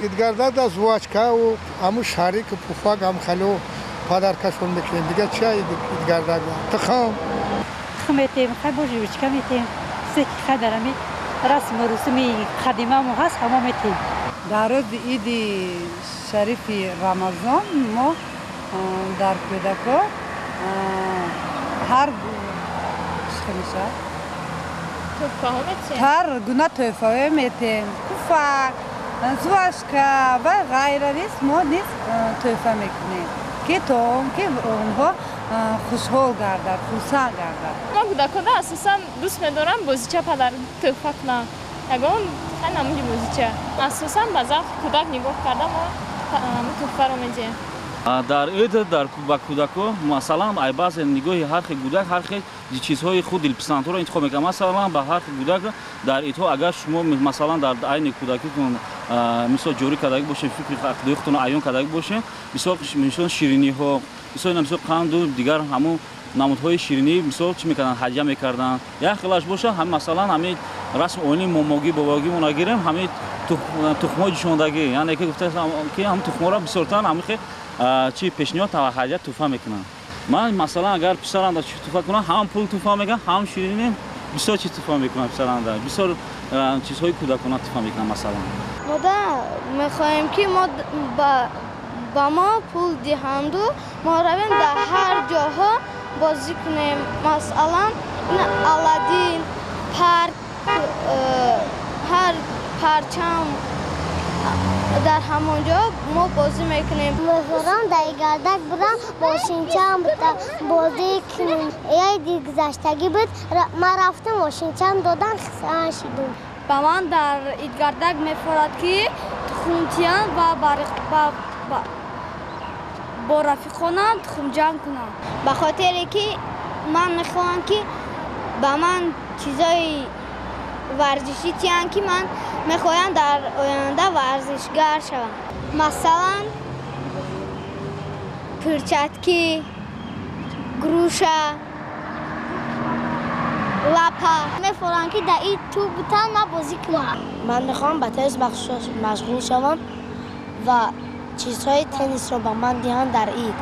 Идгардак да жвачка ҳамун шарик, пуфак, ҳам хело падаркашон мекунем. Дигар чи идгардак? Тухм. Тухм метем, хай бо жвачка метем. Чизе ки хай дар ҳами расму русуми қадимамо ҳаст, ҳамо метем. Дар рӯзи иди шарифи Рамазон мо дар кӯдако ҳар ҳар гуна тӯҳфаҳо метем. Пуфак, жвачка ва ғайра низ мо низ тӯҳфа мекунем, ки то он ки онҳо хушҳол гардад, хурсанд гардад. Мо кӯдакона асосан дӯст медорам бозича падар тӯҳфа кунам. Ягон хай намуди бозича. Асосан ба завқи кӯдак нигоҳ карда мо тӯҳфаро медиҳем. Дар ид дар ба кӯдако, масалан, ай баъзе нигоҳи ҳар хел кӯдак ҳар хел чизҳои худ дилписандҳоро интихоб мекунад. Масалан, ба ҳар хел кӯдак дар идҳо, агар шумо, масалан, дар айни кӯдакитон мисол ҷорӣ кардагӣ бошед, фикри ақидаи худтонро аён кардагӣ бошед, бисёр мисол шириниҳо, мисол мисол қанду дигар ҳамун намудҳои ширинӣ, мисол, чӣ мекарданд, ҳадя мекарданд. Як хелаш боша, ҳам масалан ҳамин расм оини момогӣ бобогимона гирем, ҳамин тухмҳои ҷӯшондагӣ, яъне ки гуфта ки ҳамин тухмҳоро бисёртар ҳамин хел чи пешниҳод ва ҳадя туҳфа мекунанд. Ман, масалан, агар писаранда чӣ туҳфа кунам, ҳам пул туҳфа мекунам, ҳам ширинӣ, бисёр чиз туҳфа мекунам писаранда, бисёр чизҳои кӯдакона туҳфа мекунам, масалан. Мода мехоҳем, ки мо ба мо пул диҳанду мо равем дар ҳар ҷоҳо бозӣ кунем. Масалан, Аладдин, парк, ҳар парчам, дар ҳамон ҷо мо бозӣ мекунем. Мехоҳам дар Идгардак бурам, мошинчаам бозӣ кунем. Иди гузаштагӣ буд, ман рафтам, мошинчаам додан, хурсанд шидум. Ба ман дар Идгардак мефорад, ки тухмтиян ва бо рафиқонам тухмҷамъ кунам. Ба хотире ки ман мехоҳам, ки ба ман чизои варзишӣ тиянд, ки ман мехоҳам дар оянда варзишгар шавам. Масалан, перчатки, груша, лапа. Мефорам, ки дар ид тӯб бутан, ман бозӣ кунам. Ман мехоҳам ба теннис машғул шавам ва чизҳои теннисро ба ман диҳанд дар ид.